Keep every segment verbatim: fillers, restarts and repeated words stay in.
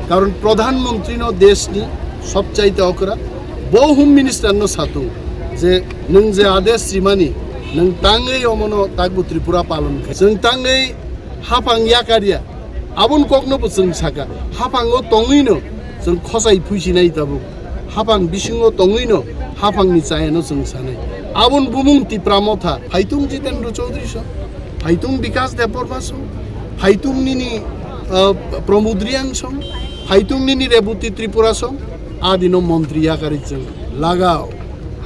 Karon Pradhan Mantri no desh ni sobchaite okra, bo Home Minister no satung je nwng je adesh rimani nwng tangwi omono takbo Tripura palon khe. Chwng tangwi haphang yakarya, abon kokno bo chwng saka. Haphango tongwino chwng khosai phuisinai tabuk. Haphang bisingo tongwino haphangni chayano chwng sanai. Abon bumung Tipra Motha, phaitung Jitendra Chaudhary so, phaitung Bikas Debbarma so, phaitung nini, ah, Pramod Reang so, phaitung nini Rebati Tripura so, adino montri yakari chwng lagao.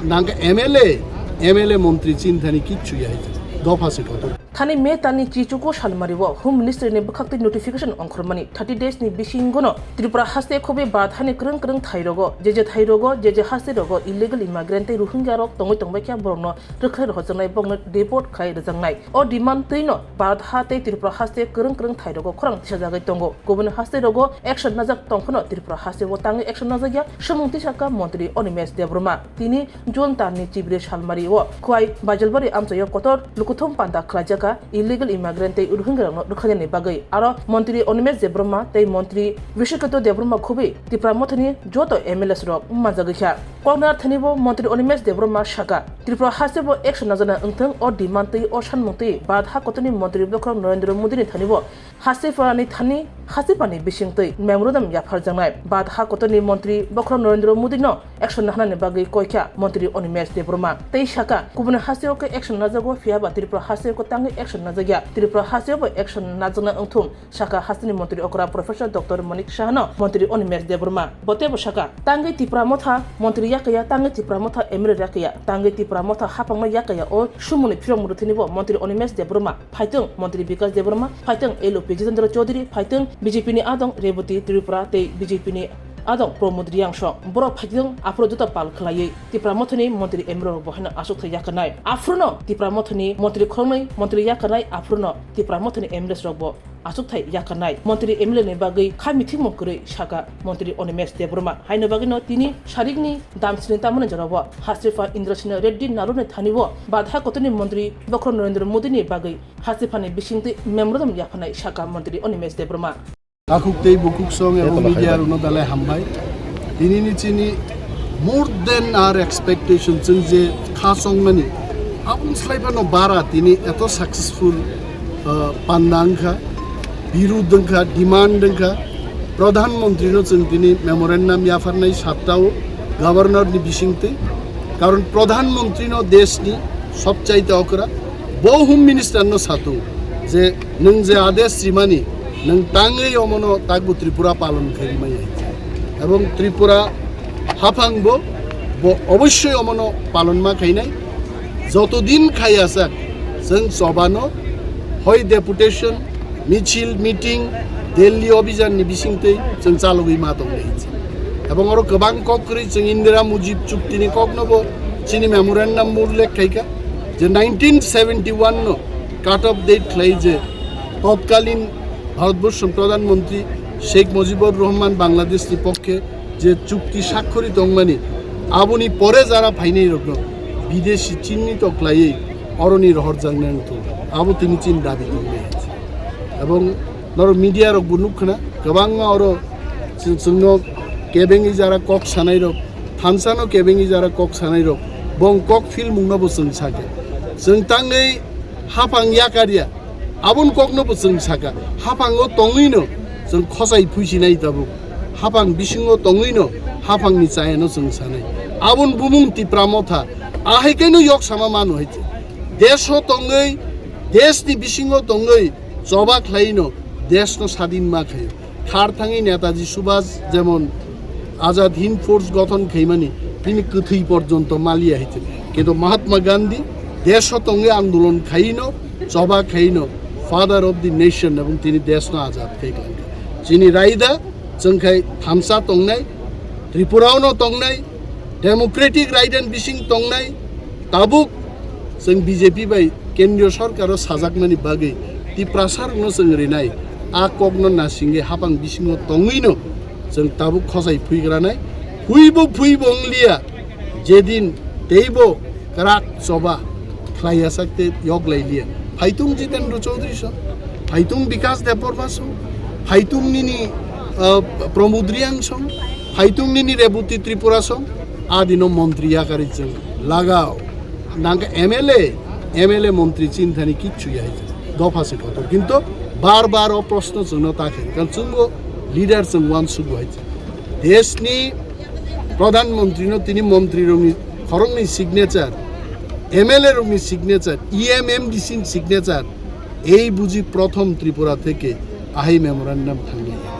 Nangkha M L A, M L A montri chinthani kichu yai. Dopha se kotor. Thani May talni chichuko salmario Home Ministry ni bwkhaktwi notification ongkhormani thirty days ni bisingono Tripura haste khobwi Bharat hani kwrwng kwrwng thairogo, je je thairogo, je je haste rogo illegal immigrant tei Rohingya rok tongwi tongbaikha borokno rwkhlai rohorjaknai, bokno deport khai rwjaknai. O demand twino Bharat ha tei Tripura haste kwrwng kwrwng thairogo khorang tisajagwi tongo. Kubuni haste rogo action najak tongphano Tripura haste o tangwi action najakya, swmung tisaka Montri Animesh Debbarma. Tini June talni chibri salmari o Khwai Baijalbari amchaio kotor lukuthum panda khlaijaka illegal immigrant tei Rohingyarokno rwkhainani bagwi. Aro Montri Animesh Debbarma tei Montri Vishekito Debbarma khubui Tipra Mothani joto M L As rok manjagwi kha. Koknar thani bo Montri Animesh Debbarma saka, Tripura haste bo action najana wngthwng, o demand twi o sanmung twi Bharat ha kotorni Montri bokhorok Narendra Modi ni thani bo Haste pharani thani, haste pharni bisingtwi memorandum yapharjaknai. Bharat ha kotorni montri bokhorok Narendra Modi no action nahanani bagwi koikha montri Animesh Debbarma. Tei saka, kubuni hasteo khe action najago, phiyaba Tripura hasteo khe tangwi action najakya. Tripura hasteo bo action najakna wngthung, saka hasteni montri okra Professor Doctor Manik Saha no montri Animesh Debbarma. Bo teibo saka, tangwi Tipra Motha montri yakaya, tangwi Tipra Motha M L A yakaya, tangwi Tipra Motha haphangno yakaya, o sumuni phirokmung rwthwini bo montri Animesh Debbarma. Phaitwng Montri Bikas Debbarma, phaitwng L O P Jitendra Chaudhary, phaitwng B J P ni adong Rebati Tripura tei B J P ni adong Pramod Reang song. Borok phaitwng aphuru juta pal khwlaiwi Tipra Mothani montri M L A rok bo haino achukthai yakarnai. Aphuruno Tipra Mothani montri khoroknwi montri yakarnai, aphuruno Tipra Mothani M L As rok bo achukthai yakarnai. Montri M L A ni bagwi kha mithimung kwrwi saka montri Animesh Debbarma. Haino bagwino tini sarikni damsini tamani jorao Hasrifa Indrasena Reddy Naluni thani o Bharat ha kotorni montri bokhorok Narendra Modi ni bagwi Hasrifani bisingtwi memorandum yapharnai saka montri Animesh Debbarma. Takhuk tei bukhuk song ebong media rokno belai hambai. Tini ni chini more than our expectation, chwng je kha chongmani aboni slai phano bara tini eto successful, uh, panda wngkha, birud wngkha, demand wngkha. Pradhan Mantri no chwng tini memorandum yapharnai satta o Governor ni bisingtwi. Karon Pradhan Mantri no desh ni sobchaite okra, bo Home Minister no satung je nwng je adesh rimani nwng tangwi omono takbo Tripura palon khaimaya. Ebong Tripura haphang bo, bo obossoi omono palon ma khainai. Joto din khaiya sak, chwng chobano hoi deputation, michil, meeting, Delhi obijan ni bisingtwi chwng chalogwi ma tongnai. Ebong oro kwbang kok kwrwi chwng Indira Mujib chukti ni kokno bo chini memorandum bo ullekh khaikha je nineteen seventy one no cut off date khlai je totkalin Bharatborshon Pradhan Mantri Sheikh Mujibur Rahman Bangladesh ni pokkhe je chukti sakhori tongmani, aboni pore jara phainai rokno bidesi chinni to khlaiwi oroni rohorjaknai wngthung, abo tini chini dabi tongnai. Ebong norok media rok bo nukkhna kwbangma oro chwng-, chwngno kebengwi jara kok sanai rok, thansa no kebengwi jara kok sanai rok, bong kok filmung no bo chwng sakha. Chwng tangwi haphang yakarya, aboni kokno bo chwng saka, haphango tongwino chwng khosai phuisinai tabuk, haphang bisingo tongwino haphangni chayano chwng sanai. Aboni bumung Tipra Motha, ahai keno yok sama mano hai. Desho tongwi, desni bisingo tongwi choba khlaino desno sadin ma khaio. Thar thangwi Netaji Subhas jemon Azad Hind Force gothon khaimani, bini kwthwi porjonto maliya hai tini. Kintu Mahatma Gandhi desho tongwi andolon khaino, choba khaino, father of the nation, ebong tini desno azad khai khlaikha. Chini raida chwng khai thansa tongnai, Tripura-o no tongnai, democratic right and bising tongnai, tabuk chwng B J P bai kendriyo sorkaro sajakmani bagwi Tiprasa rokno chwng rinai, a kokno nasingwi hapang bisingo tongwino chwng tabuk khosai phuigranai, phuibo phuibo wngliya, jedin teibo kwrak choba khlaiya sak tei yok lai liya. Phaitung Jitendra Chaudhary song, phaitung Bikas Debbarma song, phaitung nini, Uh, Pramod Reang song, phaitung nini Reboti Tripura song, adino montri yakari chwng lagao. Nangkha M L A, M L A montri chinthani kichu ya hai. Dopha se kotor. Kintu bar bar o proshno chwngno ta khe. Kan chwngbo leader chwng wan sugu hai. Deshni Pradhan Mantri no tini montri rokni khoroknwi signature, M L A rokni signature, E M M D C ni signature, ei buji prothom Tripura theke ahai memorandum thangnai.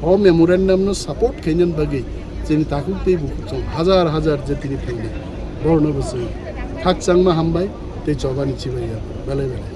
O memorandum no support khainani bagwi chini takhuk tei bukhuk chwng hajar hajar je tini phainai. Borno bo chwng khakchangma hambai tei chobani chibai ya belai belai.